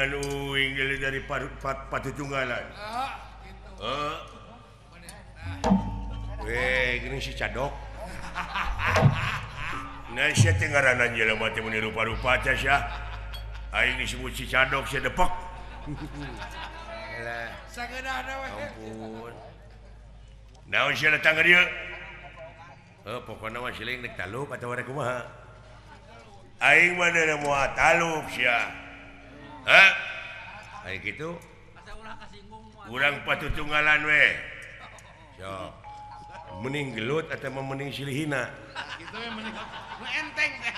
Menangan uing dari patutunggalan. Heeh. Weh, gini si cadok. Nah, sia teh ngaranna jelema teh mun rupa-rupa teh sia. Aing disebut si cadok sia depok. Elah. Sageunahna we. Ampun. Naon sia datang ka dieu? Heuh, pokona mah siling dek taluk atawa rek kumaha? Aing mah deui moal taluk sia. Hah? Aing kitu. Urang patutunggalan we. Sok. Mending gelut atau mending silihina? Gitu we mending nu enteng teh.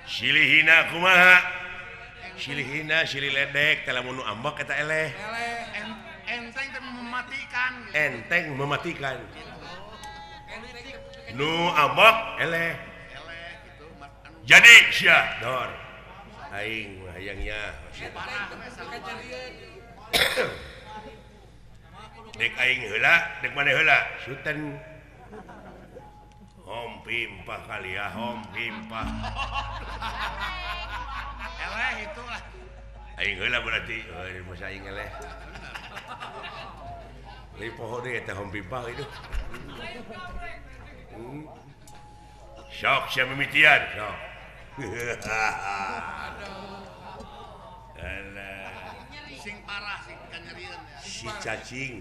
Silihina kumaha? Silihina silih ledek teh lamun nu ambek eta eleh. Eleh enteng teh mematikan. Enteng mematikan. Nu ambek eleh. Eleh gitu. Jadi sia dor. Aing hayangnya. Dek aing heula, dek maneh heula? Suten. Hom pimpah kali ya, hom pimpah. Eleh itulah. Aing heula berarti, euy masa aing eleh. Leuwih poho deui eta hom pimpah itu. Sok sia mimitian, sok. Alah. Sing parah sing kanyerieun ya. Si cacing.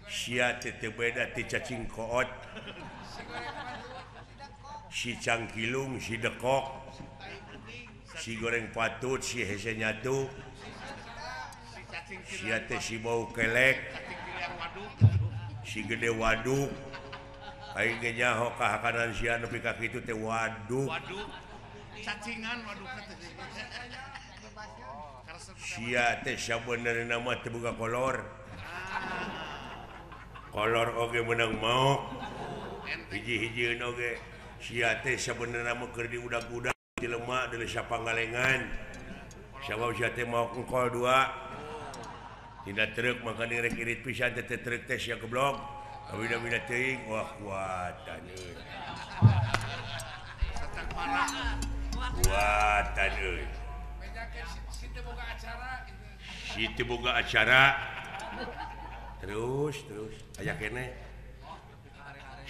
Sia teh teu beda ti cacing koot. Si cangkilung, si dekok. Si goreng patut, si hese nyatu. Sia teh si bau kelek. Si gede waduk. Aing ge nyaho kahakanan sia nepi ka kitu teh waduk. Waduk. Cacingan wadukna teh. Sia teh sabenerna mah teu boga kolor. Kolor oge meunang maok. Hiji-hijieun oge. Sia teh sabenerna mah keur diudag-udag jelema deuleu sapangalengan. Sabab sia teh maok engkol dua. Tina truk maka rek irit pisan teh truk teh sia goblok. Awina-wina teuing wah kuatan euy. Kuatan euy. Si teu boga acara. Terus terus aya keneh.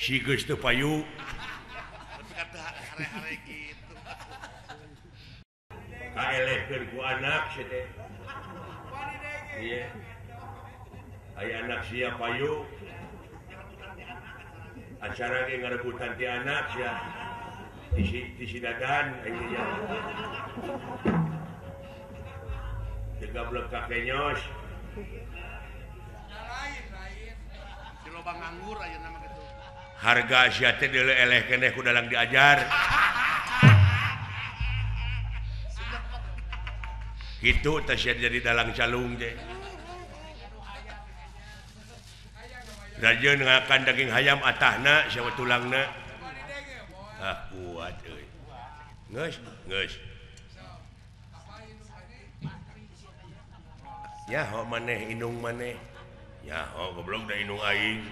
Si geus teu payu. Hare-hare kitu. Kaelehkeun ku anak sia teh. Iya. Aya anak sia payu. Acara ge ngarebutan ti anak sia. Ti si dadan aya nya. Digablek ka kenyos. Lain-lain. Di loba nganggur ayeuna mah kitu. Harga sia teh deuleu eleh keneh ku dalang diajar. Kitu teh sia jadi dalang calung teh. Rajeun ngakan daging hayam atahna sia tulangna. Ah kuat euy. Geus, geus. Nyaho maneh indung maneh. Nyaho goblok da indung aing.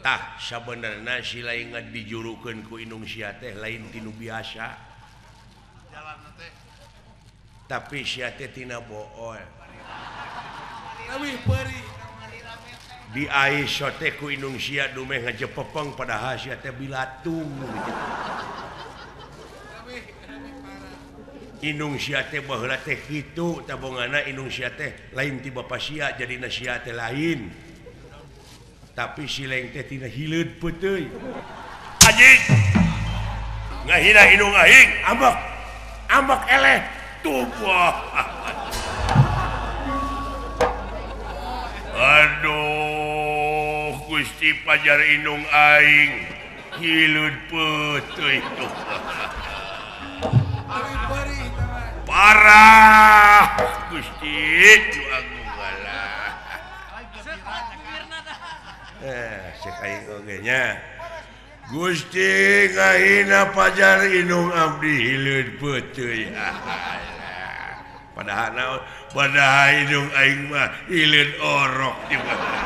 Tah sabenerna si lain dijurukeun ku indung sia teh lain tinu biasa. Tapi sia teh tina bool. Leuwih peurih. Di ais teh ku indung sia dumeh ngajepepeng padahal sia teh bilatung. Indung sia teh baheula teh kitu tabongana indung sia teh lain ti bapa sia jadina sia teh lain. Tapi si leng teh tina hileud peuteui. Anjing. Ngahina indung aing, ambek. Ambek eleh tubuh. Aduh, Gusti pajar indung aing hileud peuteui tuh. Parah Gusti nu agung galah. Cek aing oge nya. Gusti ngahina pajar indung abdi hileud peuteui. Padahal naon? Padahal indung aing mah hileud orok di mana.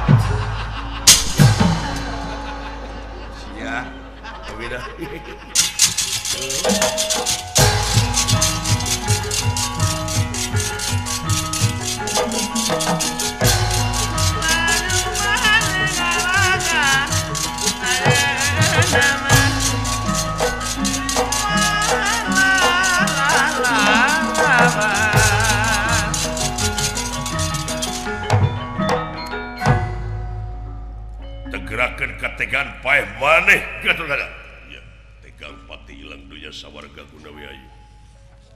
Sia, tapi dah. Tegan paeh maneh Gatot Kaca. Ya, tegang pati ilang dunya sawarga gunawi ayu.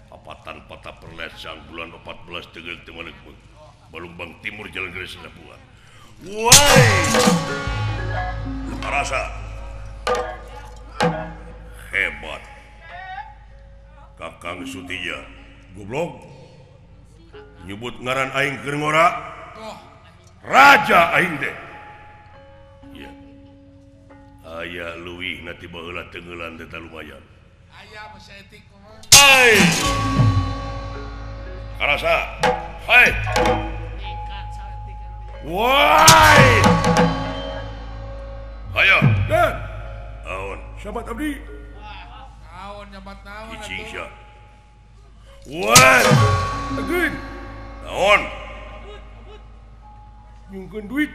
Papatan patah perlecang bulan 14 tegel teu Balumbang Timur Jalan Gede Sapuan. Woi! Rasa hebat. Kakang Sutija goblok nyebut ngaran aing keur ngora. Raja aing teh. Iya. Aya leuwih na ti baheula tengeulan teh lumayan. Aya mah etik mah. Ai. Karasa. Hai. Woi. Ayo. Dan. Naon? Sahabat abdi. Naon nyabat naon atuh. Cicing sia. Woi. Ageun. Naon? Nyungkeun duit.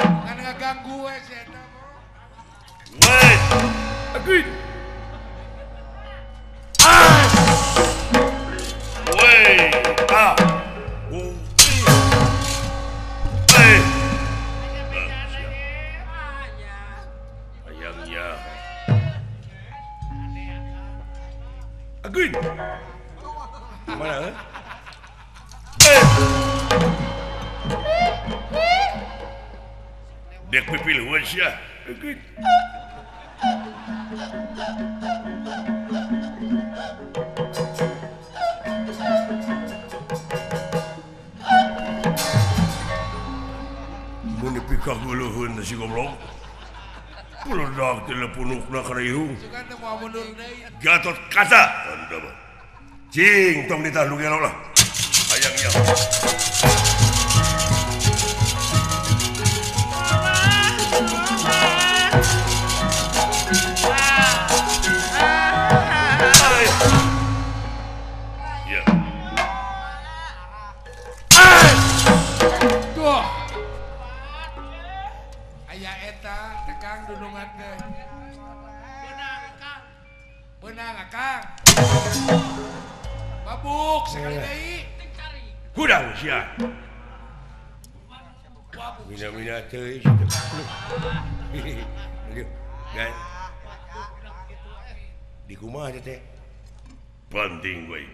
Ngan ngaganggu we si eta mah. Woi. Ageun. Ah. Woi. Ah. Ageun. Mana? Dek pipilhuan sia. Ageun. Mun dipikageuleuheun si goblok. Peledak teleponukna kana irung. Gatot Kaca. Cing tong ditah nu gelo lah. Hayang nya. Ya. Tuh. Aya eta tekang dunungan teh. Beunang Kang. Beunang Kang. Babuk sekali deui. Hudang sia. Mina-mina teuing. Gan. Di kumaha teh? Banting we.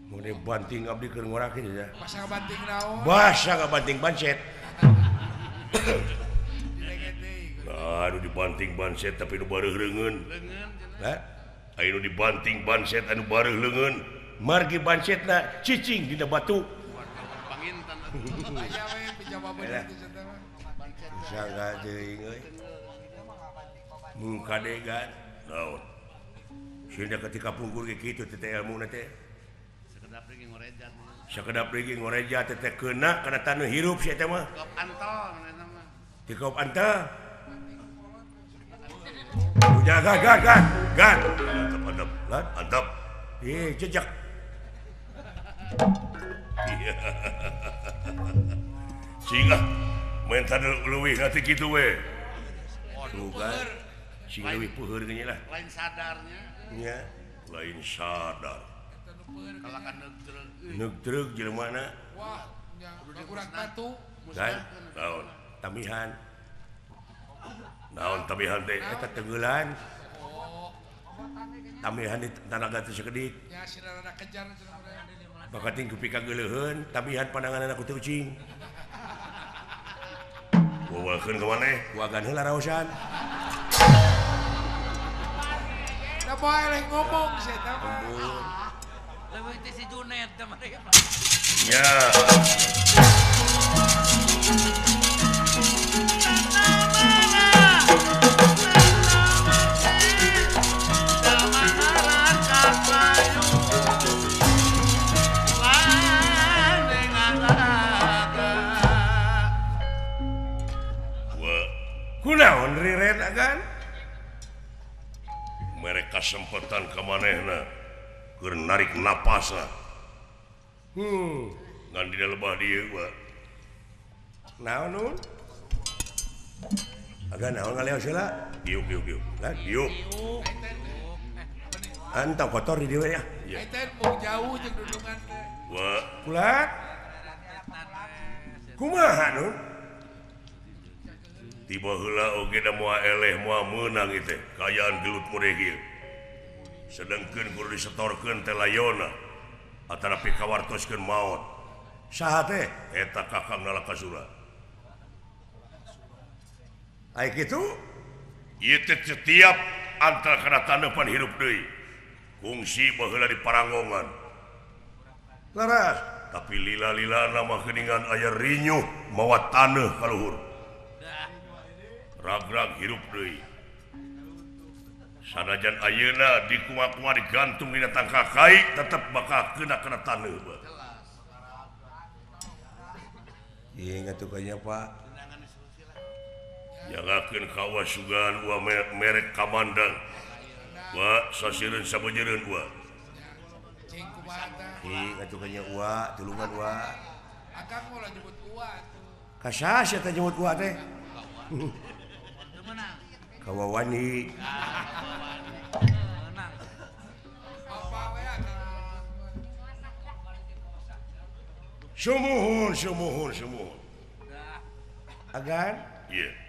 Mun banting abdi keur ngorakeun ya. Basa banting naon? Basa ngabanting bancet. Aduh dibanting banset tapi nu bareuh leungeun. Hah? Aya nu dibanting banset anu bareuh leungeun. Margi bancetna cicing dina batu. Panginten atuh. Aya we pijawabeun kitu teh mah. Sangga teuing euy. Mun kadegan naon? Sieun ketika pungkur ge kitu teh elmuna teh. Sakedap deui ngorejat. Sakedap deui ngorejat teh keuna kana taneuh hirup sia teh mah. Kop antal mana mah. Di kop antal. Udah gan gan gan gan. Antap antap lan antap. Eh jejak. Sing ah main tadi leuwih hati kitu we. Tuh sing leuwih peuheur geunya lah. Lain sadarnya. Nya, lain sadar. Kalakan neugdreug. Neugdreug jelema na. Wah, nya kurang batu. Dan naon? Tamihan. Naon tamihan teh? Eta tenggelan. Tamihan di tanaga teh sakedik. Nya sirana kejar cenah. Bakating ku pikageuleuheun, tamihan pandanganna ku teu ucing. Wawakeun ka maneh? Wagan heula raosan. Da poe ngomong sia eta mah. Leuwih teh si Junet teh mah. Ya. Kunaon riret agan? Mereka sempetan ka manehna keur narik napasna. Ngan dina lebah dieu wa. Naon nun? Agan naon ngaleos heula? Diuk diuk diuk. Lah diuk. Antau kotor di dieu ya. Eta mung jauh jeung dudungan teh. Wa. Kulat. Kumaha nun? Tiba heula oge da moal eleh moal meunang ieu teh kaayaan gelut modeh ieu. Sedengkeun kudu disetorkeun teh layona atanapi kawartoskeun maot. Saha teh? Eta Kakang Nalakasura. Ai kitu? Ieu teh setiap antara kana taneupan hirup deui. Kungsi baheula di Paranggongan. Laras, tapi lila-lila nama geuningan aya rinyuh mawa taneuh ka luhur. Ragrag hirup deui. Sanajan ayeuna dikumaha-kumaha digantung dina tangkal kai tetep bakal kena kana taneuh. Ieu ngatukannya Pak. Jagakeun ka sugan ua merek kamandang. Wa sasireun sabeujereun ua. Ih ngatukannya ua, tulungan ua. Akang moal nyebut ua atuh. Ka saha sia teh nyebut ua teh? Kawawani. Sumuhun, sumuhun, sumuhun. Agan? Iya.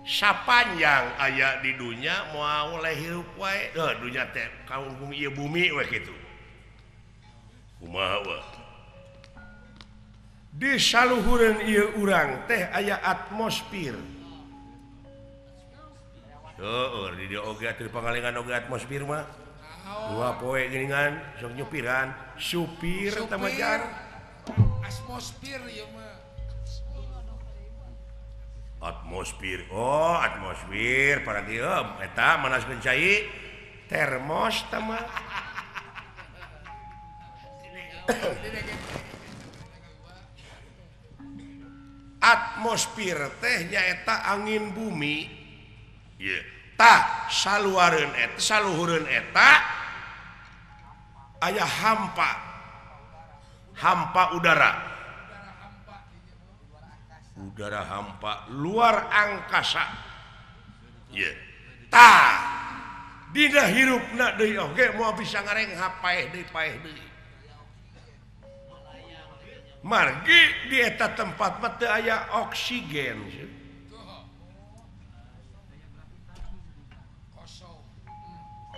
Sapanjang aya di dunya moal oleh hirup wae. Heuh, dunya teh kaungkung ieu bumi we kitu. Kumaha wa? Di saluhureun ieu urang teh aya atmosfer. Heueuh, di dieu oge atuh pangalengan oge atmosfer mah. Dua poe geuningan sok nyupiran, supir eta mah jar. Atmosfer ieu mah. Atmosfer. Oh, atmosfer para dieu eta manaskeun cai termos teh mah. Atmosfer teh nyaeta angin bumi. Ieu. Tah saluareun eta saluhureun eta aya hampa. Hampa udara. Udara hampa luar angkasa. Ieu. Tah dina hirupna deui oge moal bisa ngarenghap paeh deui paeh deui. Margi di eta tempat mah teu aya oksigen.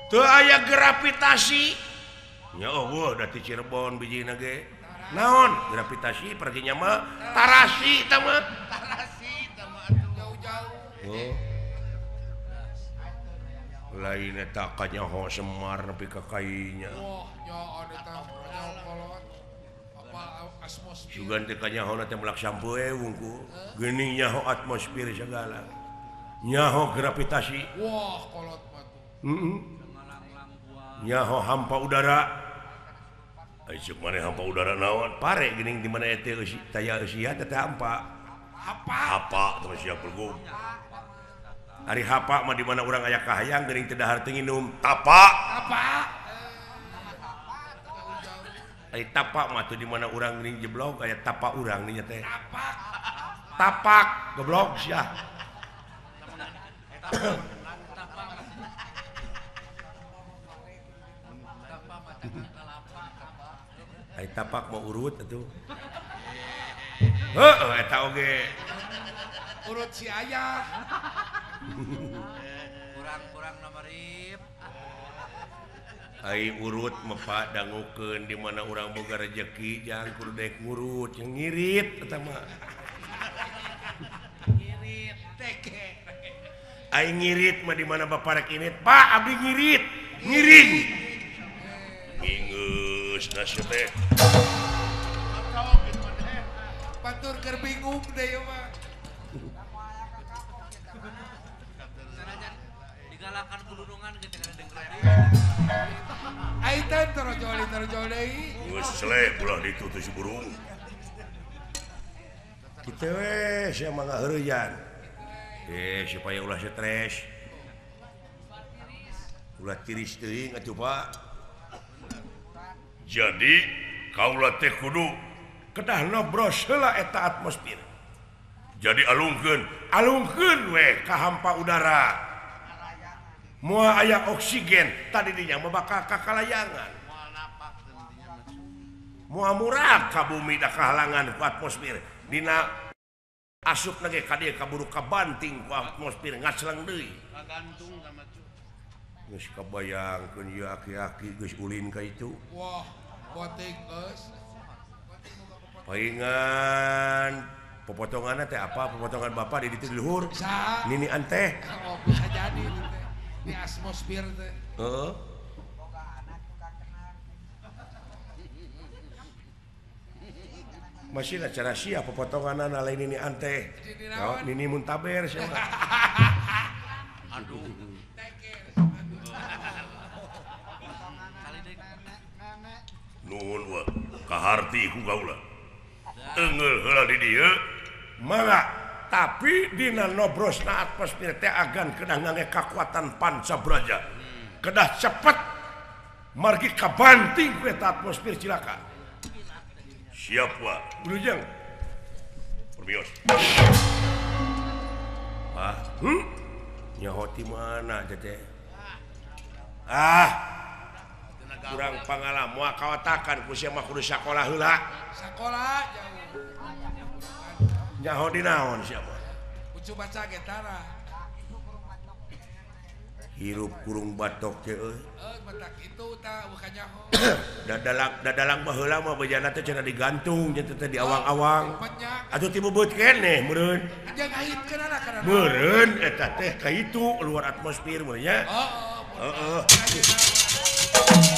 Teu aya gravitasi. Nya eueuh da ti Cirebon bijina ge. Naon gravitasi perginya mah tarasi eta mah. Tarasi eta mah atuh jauh-jauh. Oh. Lain eta kanyaho Semar nepi ka kainya. Wah, nyaho eta kanyaho kolot. Apa atmosfer. Sugan teh kanyaho teh melak sampoe wungku. Geuning nyaho atmosfer segala. Nyaho gravitasi. Wah, kolot mah tuh. Heeh. Nyaho hampa udara. Ai ceuk maneh hampa udara naon? Pare geuning di mana teh eusi taya eusian teh hampa. Hapa. Hapa teh sia belgum. Ari hapa mah di mana urang aya kahayang geuning teu dahar teu nginum. Tapa. Tapa. Ari tapak mah tuh di mana urang geuning jeblok aya tapa urang nya teh. Tapak. Tapak goblok sia. Ari tapak mau urut atuh. Heueuh eta oge. Urut si ayah. Kurang-kurang nomor rip. Ai urut mepak dangukeun di mana urang boga rejeki jang kudu daek ngurut yang ngirit eta mah. Ngirit teke. Ai ngirit mah di mana bapak rek init, Pak abdi ngirit, ngiring. Ingeus nasib teh. Batur keur bingung deh ieu mah. Digalakan bulungan gitu kana dengkret. Ai teh torojoli torojoli. Geus sele ulah ditu teh si burung. Kitu we sia mah ngaheureuyan. Supaya ulah stres. Ulah tiris teuing atuh Pak. Jadi kaula teh kudu kedah nobros heula eta atmosfer. Jadi alungkeun, alungkeun we ka hampa udara. Moal aya oksigen tadi dinya mah bakal kakalayangan. Moal murah ka bumi da kahalangan ku atmosfer. Dina Asup lagi ka dieu kaburu kabanting ku atmosfer ngacleng deui. Kagantung sama cu. Geus kabayangkeun ieu aki-aki geus ulin ka itu. Wah, boting geus. Paingan popotonganna teh apa? Popotongan bapak di ditu di luhur. Nini anteh. Oh, bisa jadi itu teh. Di atmosfer teh. Heeh. Masih lah cara sia popotonganna lain nini anteh. Oh, nini muntaber sia. Aduh. Nuhun wa kaharti ku kaula. Enggeul heula di dieu. Mangga, tapi dina nobrosna atmosfer teh agan kedah ngangge kakuatan panca braja. Kedah cepet margi kabanting ku eta atmosfer cilaka. Siap wa. Wilujeng. Permios. Ah, Nyaho ti mana teh? Ah. Kurang pangalaman moal kawatakan ku sia mah kudu sakola heula. Sakola jauh. Nyaho di naon sia mah? Ucu baca ge tara. Hirup kurung batok teh euy. Heuh, batak kitu tah bukan nyaho. Dadalang baheula mah bejana teh cenah digantung nya teh di awang-awang. Atuh ti beubeut keneh meureun. Jeung ngahitkeunana kana. Meureun eta teh ka itu luar atmosfer meureun nya. Heeh. Heeh.